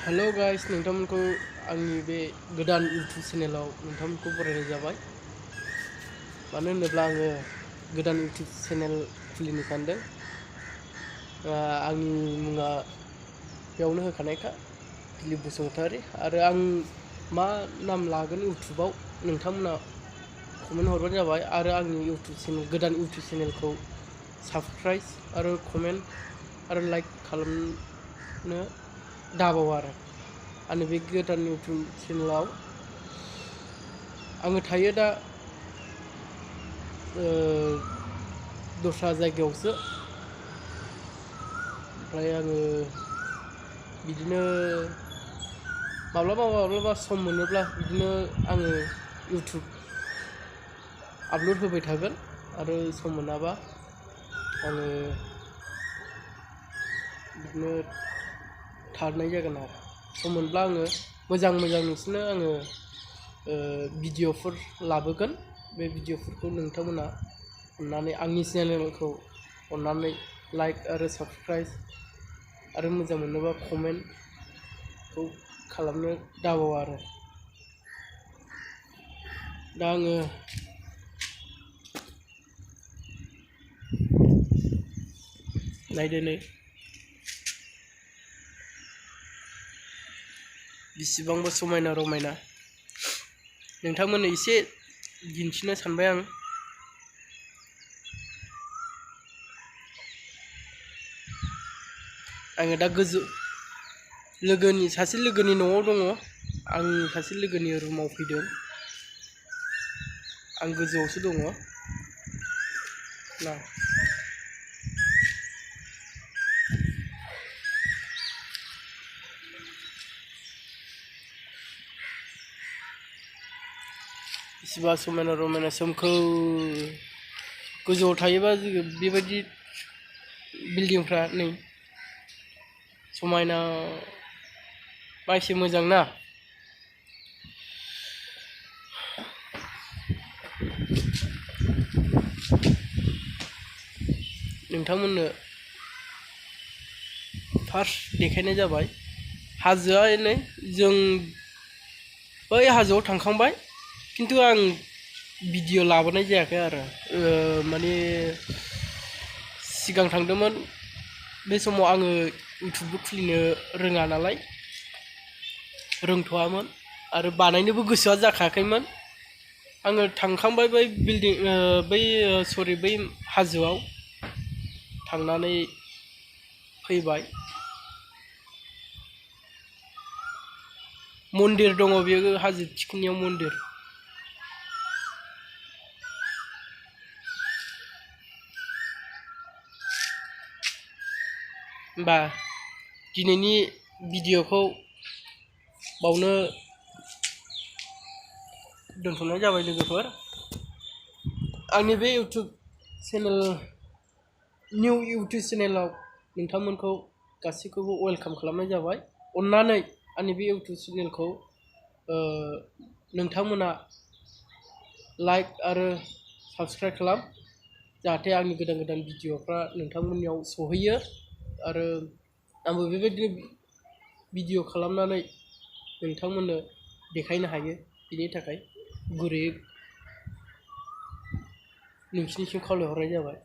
Hello guys, नोंथांमोनखौ आंनि बे गोदान इउट्यूब चेनेलाव नोंथांमोनखौ बरायनाय जाबाय। मानो होनोब्ला आङो गोदान इउट्यूब चेनेल खुलिनो सानदों। आंनि मुङा बेयावनो होखानायखा, दिलीप बसुमतारी। आरो आं मा नाम लागोन इउट्यूबाव नोंथांमोना कमेन्ट हरबानो जाबाय। आरो आंनि गोदान इउट्यूब चेनेलखौ साबस्क्राइब आरो कमेन्ट आरो लाइक खालामनो दाबाव। आरो आंनि बे गोदान इउट्यूब चेनेलाव आङो थायो दा दस्रा जायगायावसो। ओमफ्राय आङो बिदिनो माब्लाबा सम मोनोब्ला बिदिनो आङो इउट्यूब आपल'ड होबाय थागोन। आरो सम मोनाबा आङो बिदिनो थानाय जागोन। आरो सम मोनब्ला आङो मोजां नोंसोरनो आङो भिडिअ'फोर लाबोगोन। बे भिडिअ'फोरखौ नोंथांमोना अननानै आंनि चेनेलखौ अननानै लाइक आरो साबस्क्राइब आरो मोजां मोनोबा कमेन्टखौ खालामनो दाबाव। आरो दा आङो नायदो नै बेसेबांबा समायना रमायना नोंथांमोननो एसे दिन्थिनो सानबाय आङो दा सासे लोगोनि न'आव दङ। आं सासे लोगोनि रुमाव फैदों। आं गोजौआवसो दङ ना। बेसेबा समायना रमायना सोमखोर गोजौआव थायोबा बेबायदि बिल्डिंफ्रा नै समायना मायसे मोजां ना। नोंथांमोननो फार्स्ट देखायनाय जाबाय। हाजोआ नै जों बै हाजोआव थांखांबाय, खिन्थु आं भिडिअ' लाबोनाय जायाखै। आरो माने सिगां थांदोंमोन बे समाव आङो इउट्यूबबो खुलिनो रोङा नालाय, रोंथ'वामोन आरो बानायनोबो गोसोआ जाखायाखैमोन। आङो थांखांबाय बै हाजोआव थांनानै फैबाय। मन्दिर दङ, बेयो हाजो थिखिनियाव मन्दिर। होमबा दिनैनि भिडिअ'खौ बावनो दोनथ'नाय जाबाय लोगोफोर। आंनि बे निउ इउट्यूब चेनेलाव नोंथांमोनखौ गासैखौबो वेलकाम खालामनाय जाबाय। अननानै आंनि बे इउट्यूब चेनेलखौ नोंथांमोना लाइक आरो साबस्क्राइब खालाम, जाहाथे आंनि गोदान भिडिअ'फ्रा नोंथांमोननियाव सहैयो। आरो आंबो बेबायदिनो भिडिअ' खालामनानै नोंथांमोननो देखायनो हायो। बिनि थाखाय गुरैयै नोंसिनिसिम खावलायहरनाय जाबाय।